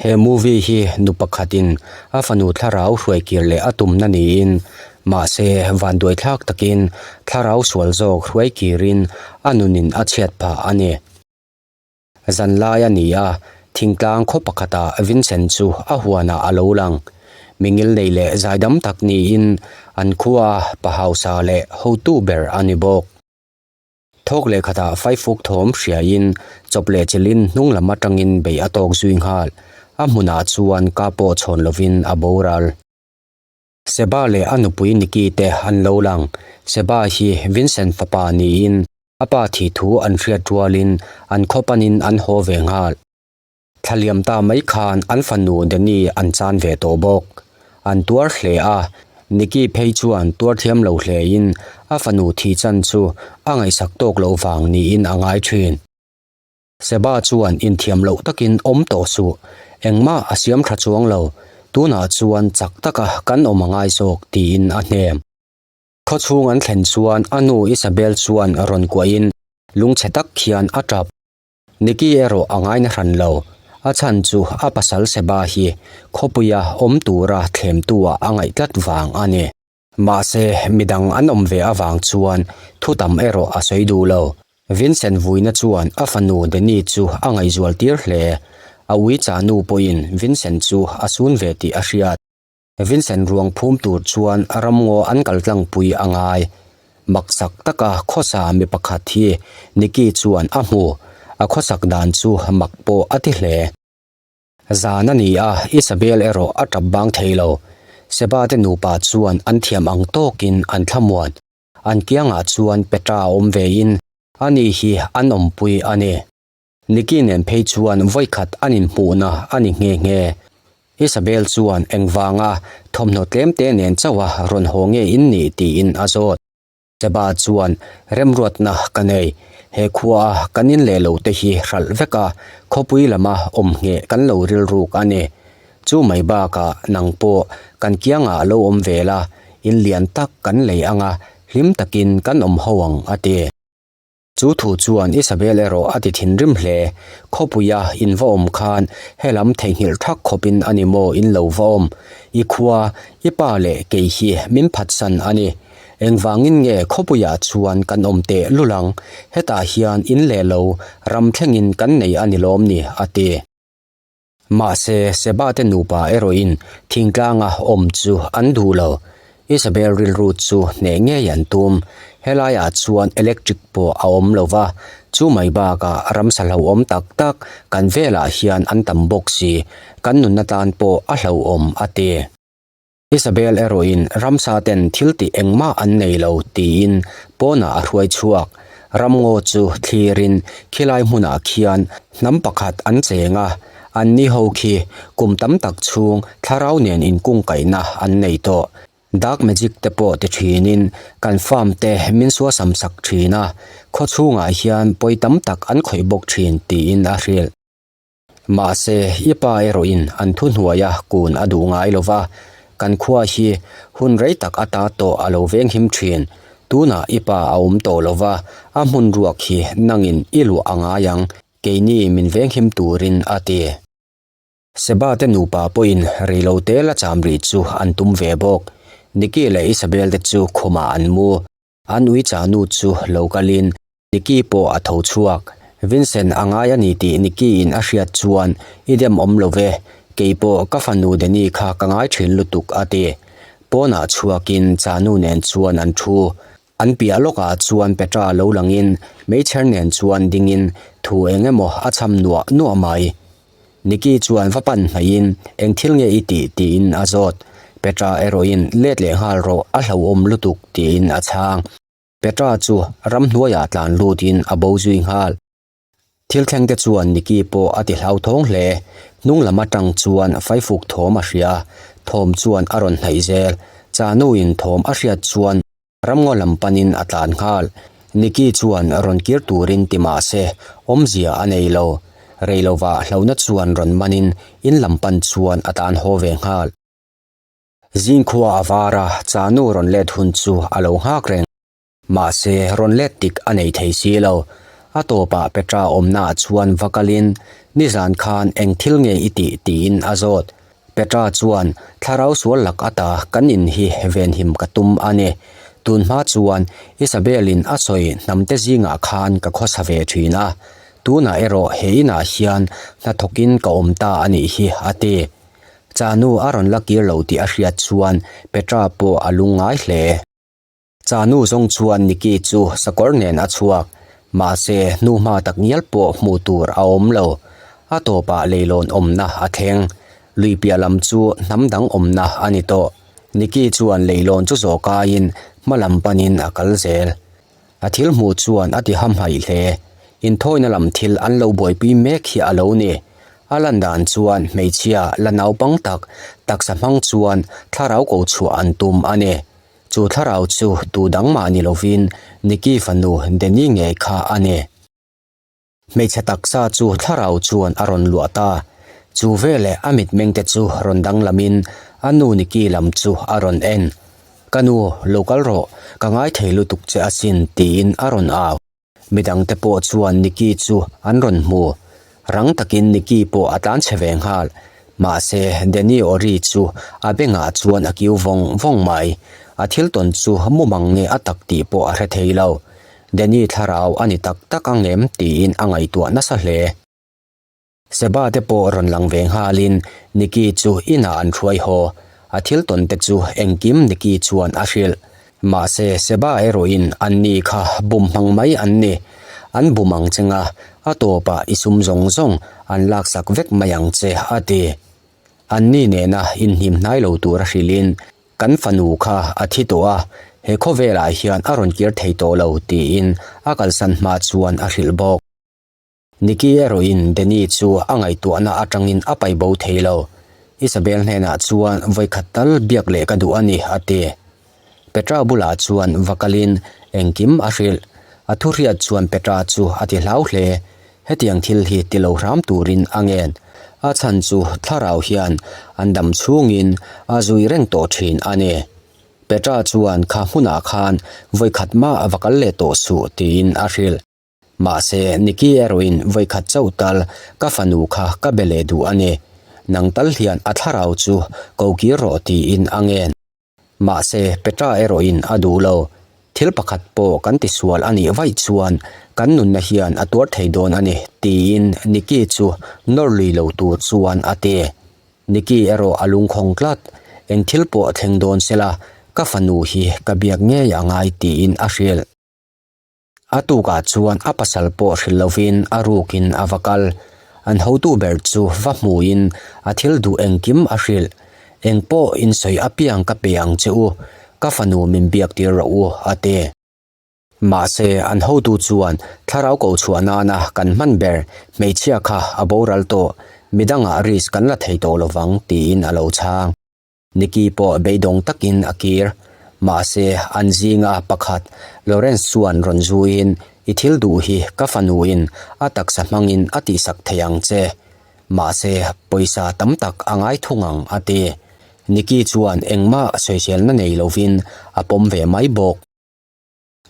He movie hi nu pakhatin a fanu thlarau hruaikir leh a tumna niin mahse vanduaithlak takin thlarau sual zawk hruaikirin a nunin a chhiat phah a ni. Zanlai a ni a, thingtlang khaw pakhatah Vincent chu a huanah a lo lang. Mingil nei leh zaidam tak niin an khua pa hausa leh hotu ber a ni bawk. Thawk leh khatah faifuk thawm hriaiin chawp leh chilhin hnung lam atangin bei a tawk zui nghal. A hmunah chuan ka pawh chhawn lovin a boral. Seba leh a nupui Nikki te an lo lang. Seba hi Vincent fapa niin a pa thih thu an hriat rualin an khaw panin an haw ve nghal. Thla liam ta mai khan an fanu Danny an chan ve tawh bawk. An tuar hle a, Nikki phei chuan tuar thiam lo hlein a fanu thih chan chu a ngaihsak tawk loh vang niin a ngai thin. Seba chuan inthiam loh takin awm tawh suh, engmah a siam tha chuang lo, tunah chuan chak taka kan awm a ngai zawk tiin a hnem. Khawchhung an thlen chuan a nu Isabel chuan rawn kuahin lungchhe tak khian a tap. Nikki erawh a ngaina hran lo, a chhan chu a pasal Seba hi khawpuia awm tura thlemtu-ah a ngaih tlat vang a ni. Mahse, midang an awm ve avang chuan thu tam erawh a sawi duh lo. Vincent vuina chuan a fanu Danny chu a ngaihzual tir hle. A uicha nu pawhin Vincent chu a sun ve tih a hriat. Vincent ruang phum tur chuan ramngaw an kal tlangpui a ngai. Maksak taka khawsa mi pakhat hi Nikki chuan a hmu. A khawsak dan chu mak pawh a ti hle. Zan a ni a, Isabel erawh a tap bang thei lo. Seba te nupa chuan an thiam ang tawkin an thlamuan. An kiangah chuan Petra awm vein ani hi an awmpui a ni. Nikki nen phei chuan vawikhat an inhmuhna a ni nghe nghe. Isabel chuan engvanga thawmhnaw tlemte nen chauha rawn haw nge in nih tiin a zawt. Seba chuan remruatna ka nei, he khuaa kan in leh lo te hi hralh vek a, khawpui lama awm ngheh kan lo rilruk a ni. Chu mai bakah nang pawh kan kiangah lo awm ve la, in lian tak kan lei anga hlim takin kan awm ho ang a ti. Chu thu chuan Isabel erawh a ti thinrim hle. Khawpuia in va awm khan helam theihnghilh thak khawpin a ni maw in lo va awm? I khua, i pa leh kei hi min phatsan a ni. Engvangin nge khawpuiah chuan kan awm teh lul ang? Hetah hian in leh lo ram thlengin kan nei a ni lawm ni? a ti. Mahse, Seba te nupa erawhin thingtlanga awm chu an duh lo. Isabel rilru chu hneh ngei an tum. Helaiah chuan electric pawh a awm lo va, chu mai bakah ramsa hlauhawm tak tak kan velah hian an tam bawk si, kan nunna tan pawh a hlauhawm a ti. Isabel erawhin ramsa ten thil tih engmah an nei lo tiin pawnah a hruai chhuak. Ramngaw chu thlirin khilai hmunah khian hnam pakhat an cheng a, anni ho khi kum tam tak chhung thlarau nen inkungkaihna an nei tawh. Dark magic te pawh ti thinin kan farm te min suasam sak thin a, khawchhungah hian pawi tam tak an khawih bawk thin tiin a hrilh. Mahse, i pa erawhin an thuhnuaia kun a duh ngai lo va, kan khua hi hun rei tak ata tawh a lo venghim thin. Tunah i pa a awm tawh lo va, a hmun ruak hi nangin i luah a ngai ang, keini min venghim turin a ti. Seba te nupa pawhin reilote la cham rih chu an tum ve bawk. Nikki leh Isabel te chu khumah an mu. An uicha nu chu lo kalin Nikki pawh a tho chhuak. Vincent a ngai a ni tih Nikki in a hriat chuan i dem awm lo ve, kei pawh ka fanu Danny kha ka ngai thin lutuk a ti. Pawnah chhuakin Chanu nen chuan an thu. An piah lawkah chuan Petra lo langin meichher nen chuan dingin thu eng emaw a chham nuah nuah mai. Nikki chuan va pan hnaihin, Eng thil nge i tih? tiin a zawt. Petra erawhin, Let leh nghal rawh, a hlauhawm lutuk, tiin a chhang. Petra chu ramhnuaiah tlan lutin a bo zui nghal. Thil thlengte chuan Nikki pawh a ti hlauthawng hle. Hnung lam atang chuan faifuk thawm a hria. Thawm chuan a rawn hnaih zel. Chanuin thawm a hriat chuan Ramngaw lam panin a tlan nghal. Nikki chuan rawn kir turin ti mah se, awmzia a nei lo. Rei lovah hlauhna chuan rawn manin in lam pan chuan a tlan haw ve nghal. Zingkhua a var a, Chanu rawn let hun chu a lo nghak reng. Mahse, rawn let tik a nei thei si lo. A tawpah Petra awmnaah chuan va kalin, Nizan khan eng thil nge i tih? tiin a zawt. Petra chuan, Thlarau sual lak ata kan in hi venhim ka tum a ni. Tun hma chuan Isabel-in a sawi hnamte zingah khan ka khawsa ve thin a. Tunah erawh he inah hian hnathawkin ka awm ta a nih hi, a ti. Chanu a rawn la kir lo tih a hriat chuan Petra pawh a lungngai hle. Chanu zawng chuan Nikki chu sakawr nen a chhuak. Mahse, hnuhma tak ngial pawh hmuh tur a awm lo. A tawpah leilawn awmna a thleng. Lui piah lam chu hnam dang awmna a ni tawh. Nikki chuan leilawn chu zawh kaiin hma lam panin a kal zel. A thil hmuh chuan a ti hamhaih hle. Inthawina lam thil an lo buaipui mek hi a lo ni. A lan dan chuan hmeichhia la naupang tak taksa hmang chuan thlarau ko chhuah an tum a ni. Chu thlarau chu tu dang mah ni lovin Nikki fanu Denny ngei kha a ni. Hmeichhe taksa chu thlarau chuan a rawn luah ta. Chu veleh a mitmengte chu rawn danglamin a nu Nikki lam chu a rawn en. Ka nu, lo kal rawh, ka ngaithei lutuk che asin tiin a rawn au. Midangte pawh chuan Nikki chu an rawn hmu. Rang takin Nikki pawh a tlan chhe ve nghal. Mahse, Danny Ori chu a bengah chuan a kiu vawng vawng mai. A thil tawn chu mumang nge a tak tih pawh a hre thei lo. Danny thlarau a ni tak tak ang em tiin a ngaihtuah nasa hle. Seba te pawh rawn lang ve nghalin Nikki chu inah an hruai haw. A thil tawn te chu engkim Nikki chuan a hrilh. Mahse Seba erawhin anni kha bum hmang mai an ni. An bum ang che nga, a tawpah i sum zawng zawng an laksak vek mai ang che a ti. Anni nena inhnim hnai lo tura hrilhin Kan fanu kha a thi tawh a, he khawvelah hian a rawn kir thei tawh lo tiin a kalsan hma chuan a hrilh bawk. Nikki erawhin Danny chu a ngaihtuahna atangin a pai bo thei lo. Isabel hnenah chuan vawikhat tal biak leh ka duh a ni, a ti. Petra bulah chuan va kalin engkim a hrilh. A thuhriat chuan Petra chu a ti hlau hle. Hetiang thil hi ti lo hram turin a ngen. A chhan chu thlarau hian an dam chhungin a zui reng tawh thin a ni. Petra chuan kha hmunah khan vawikhat mah va kal leh tawh suh tiin a hrilh. Mahse, Nikki erawhin vawikhat chauh tal ka fanu kha ka be leh duh a ni. Nang tal hian a thlarau chu ko kir rawh tiin a ngen. Mahse, Petra erawhin a duh lo. Thil pakhat pawh kan tisual a nih vaih chuan kan nunna hian a tuar thei dawn a ni tiin Nikki chu nawr lui lo tur chuan a ti. Nikki erawh a lungkhawng tlat. Eng thil pawh thleng dawn sela, ka fanu hi ka biak ngei a ngai tiin a hrilh. A tukah chuan a pasal pawh hrilh lovin a rukin a va kal. An hotu ber chu va hmuin a thil duh engkim a hrilh. Eng pawh insawi apiang ka pe ang che u, ka fanu min biak tir rawh u, a ti. Mahse, an hotu chuan thlarau ko chhuah nana kan hman ber hmeichhia kha a boral tawh, midangah risk kan la thei tawh lovang, tiin a lo chhang. Nikki pawh beidawng takin a kir. Mahse, an zinga pakhat, Lawrence chuan rawn zuiin, I thil duh hi ka fanuin a taksa hmangin a tihsak thei ang che. Mahse, pawisa tam tak a ngai thung ang, a ti. Nikki chuan engmah sawiselna nei lovin a pawm ve mai bawk.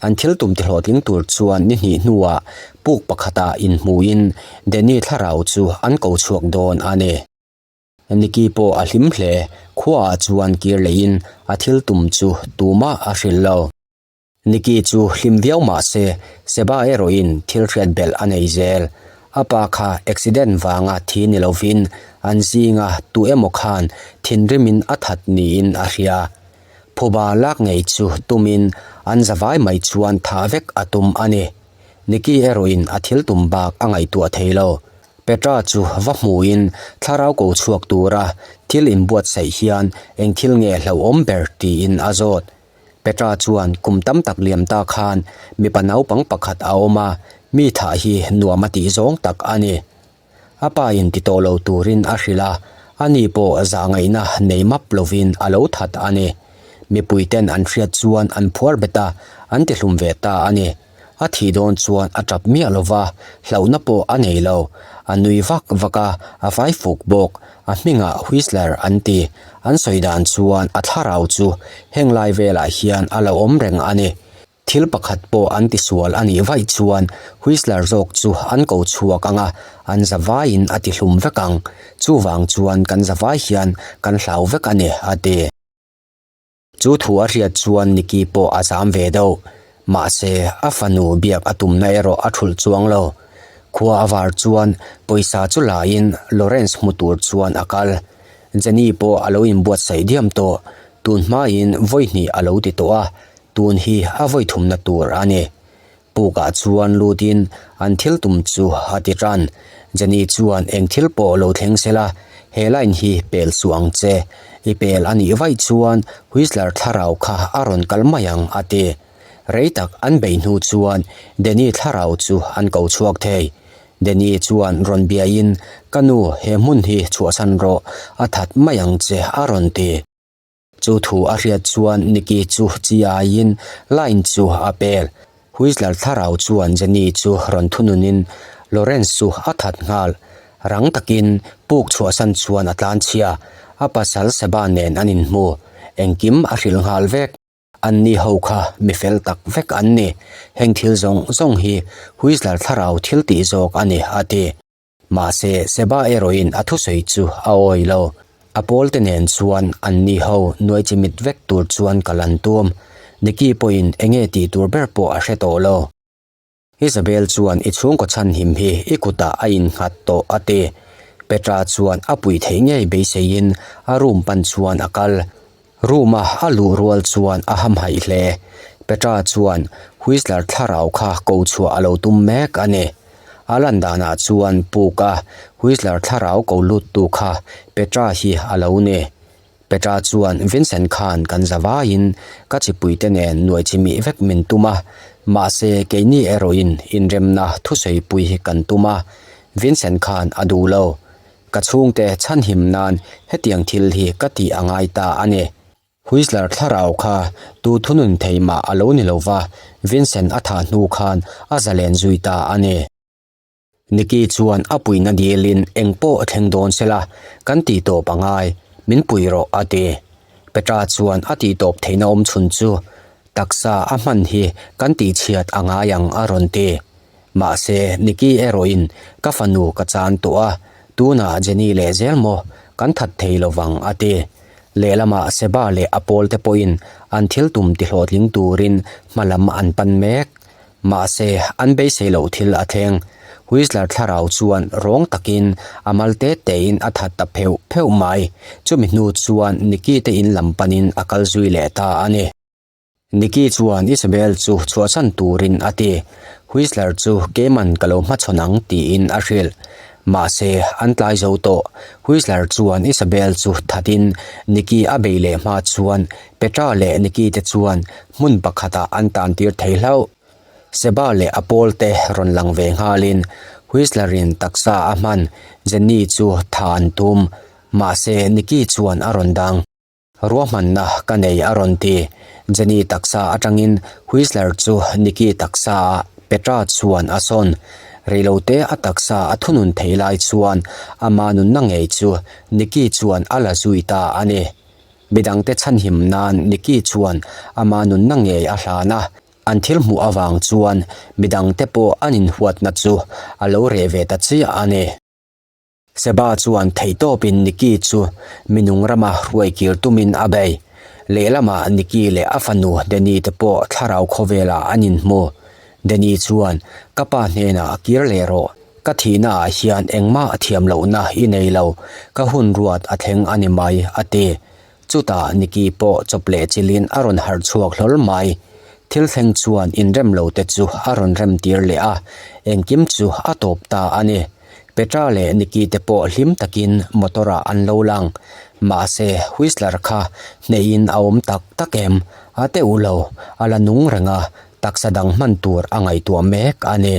An thil tum tihlawhtling tur chuan ni hnih hnuah puk pakhatah inhmuin Danny thlarau chu an ko chhuak dawn a ni. Nikki pawh a hlim hle, khuaah chuan kir leiin a thil tum chu tumah a hrilh lo. Nikki chu hlim viau mah se, Seba erawhin thil hriat belh a nei zel. A pa kha accident vanga thi ni lovin an zinga tu emaw khan thinrimin a that niin a hria. Phuba lak ngei chu tumin an zavai mai chuan thah vek a tum a ni. Nikki erawhin a thil tum bak a ngaihtuah thei lo. Petra chu va hmuhin thlarau ko chhuak tura thil inbuatsaih hian eng thil nge hlauhawm ber tiin a zawt. Petra chuan kum tam tak liam ta khan mipa naupang pakhat a awm a, mi thah hi nuam a tih zawng tak a ni. A pa in ti tawh lo turin a hrilh a, ani pawh zahngaihna nei map lovin a lo that a ni. Mipuiten an hriat chuan an phuar bet a, an tihlum ve ta a ni. A thih dawn chuan a tap miah lo va, hlauhna pawh a nei lo. A nui vak vak a, a vai fuk bawk. A hmingah Whistler an ti. An sawi dan chuan a thlarau chu heng lai velah hian a lo awm reng a ni. Thil pakhat pawh an tisual a nih vaih chuan Whistler zawk chu an ko chhuak ang a, an zavaiin a tihlum vek ang. Chuvang chuan kan zavai hian kan hlau vek a ni, a ti. Chu thu a hriat chuan Nikki pawh a zam ve deuh. Mahse, a fanu biak a tumna erawh a thulh chuang lo. Khua a var chuan pawisa chu laiin Lawrence hmu tur chuan a kal. Jenny pawh a lo inbuatsaih diam tawh. Tun hmain vawi hnih a lo ti tawh a, tun hi a vawi thumna tur a ni. Pukah chuan lutin an thil tum chu a ti tan. Jenny chuan eng thil pawh lo thleng se la, he line hi pel suh ang che. I pel a nih vaih chuan Whistler thlarau kha a rawn kal mai ang a ti. Rei tak an beih hnu chuan Danny thlarau chu an ko chhuak thei. Danny chuan rawn biain, Ka nu, he hmun hi chhuahsan rawh, a that mai ang che a rawn ti. Chu thu a hriat chuan Nikki chu chi aiin line chu a pel. Whistler thlarau chuan Jenny chu rawn thununin Lawrence chu a that nghal. Rang takin puk chhuahsan chuan a tlanchhia. A pasal Seba nen an inhmu. Engkim a hrilh nghal vek. Anni ho kha mi fel tak vek an ni. Heng thil zawng zawng hi Whistler thlarau thil tih zawk a ni, a ti. Mahse, Seba erawhin a thusawi chu a awi lo. A pawlte nen chuan anni ho nuai chimit vek tur chuan kal an tum. Nikki pawhin enge tih tur ber pawh a hre tawh lo. Isabel chuan i chhungkaw chhanhim hi i kutah a innghat tawh a ti. Petra chuan a pui theih ngei beiseiin a room pan chuan a kal. Room-a a luh rual chuan a hamhaih hle. Petra chuan Whistler thlarau kha ko chhuah a lo tum mek a ni. A lan danah chuan puk-a Whistler thlarau ko luttu kha Petra hi a lo ni. Petra chuan Vincent khan kan zavaiin ka chipuite nen nuai chimih vek min tum a, mahse keini erawhin inremna thusawipui hi kan tum a, Vincent khan a duh lo. Ka chhungte chhanhim nan hetiang thil hi ka tih a ngai ta a ni. Whistler thlarau kha tu thunun thei mah a lo ni lo va, Vincent a thah hnu khan a zalen zui ta a ni. Nikki chuan a puihna dilin eng pawh a thleng dawn se la, kan tih tawp a ngai, min pui rawh a ti. Petra chuan a tih tawp theihna awm chhun chu taksa a hman hi kan tihchhiat a ngai ang a rawn ti. Mahse, Nikki erawhin ka fanu ka chan tawh a, tunah Jenny leh zel maw, kan that thei lo vang a ti. Lehlamah Seba leh a pawlte pawhin an thil tum tihlawhtling turin hma lam an pan mek. Mahse, an beisei loh thil a thleng. Whistler thlarau chuan rawng takin a mal te tein a that ta pheuh pheuh mai. Chumi hnu chuan Nikki te in lam panin a kal zui leh ta a ni. Nikki chuan Isabel chu chhuahsan turin a ti. Whistler chu keiman ka lo hmachhawn ang tiin a hrilh. Mahse, an tlai zo tawh. Whistler chuan Isabel chu thatin Nikki a bei leh hma chuan Petra leh Nikki te chuan hmun pakhatah an tantir thei hlauh. Seba leh a pawlte rawn lang ve nghalin Whistler-in taksa a hman Jenny chu tha an tum. Mahse, Nikki chuan a rawn dang. Ruahmanna ka nei a rawn ti. Jenny taksa atangin Whistler chu Nikki taksaah Petra chuan a sawn. Reilote a taksa a thunun thei lai chuan ama nunna ngei chu Nikki chuan a la zui ta a ni. Midangte chhanhim nan Nikki chuan ama nunna ngei a hlan a, an thil hmuh avang chuan midangte pawh an inhuatna chu a lo reh ve ta chiah a ni. Seba chuan theihtawpin Nikki chu minung rama hruaikir tumin a bei. Lehlamah Nikki leh a fanu Danny te pawh thlarau khawvelah an inhmu. Danny chuan, Ka pa hnenah kir leh rawh. Ka thihnaah hian engmah thiam lohna i nei lo. Ka hun ruat a thleng a ni mai, a ti. Chutah Nikki pawh chawp leh chilhin a rawn harh chhuak hlawl mai. Thil thleng chuan inrem lo te chu a rawn rem tir leh a, engkim chu a tawp ta a ni. Petra leh Nikki te pawh hlim takin motor ah an lo lang. Mahse, Whistler kha hneihin a awm tak tak em? A teuh lo, a la nung reng a, taksa dang hman tur a ngaihtuah mek a ni.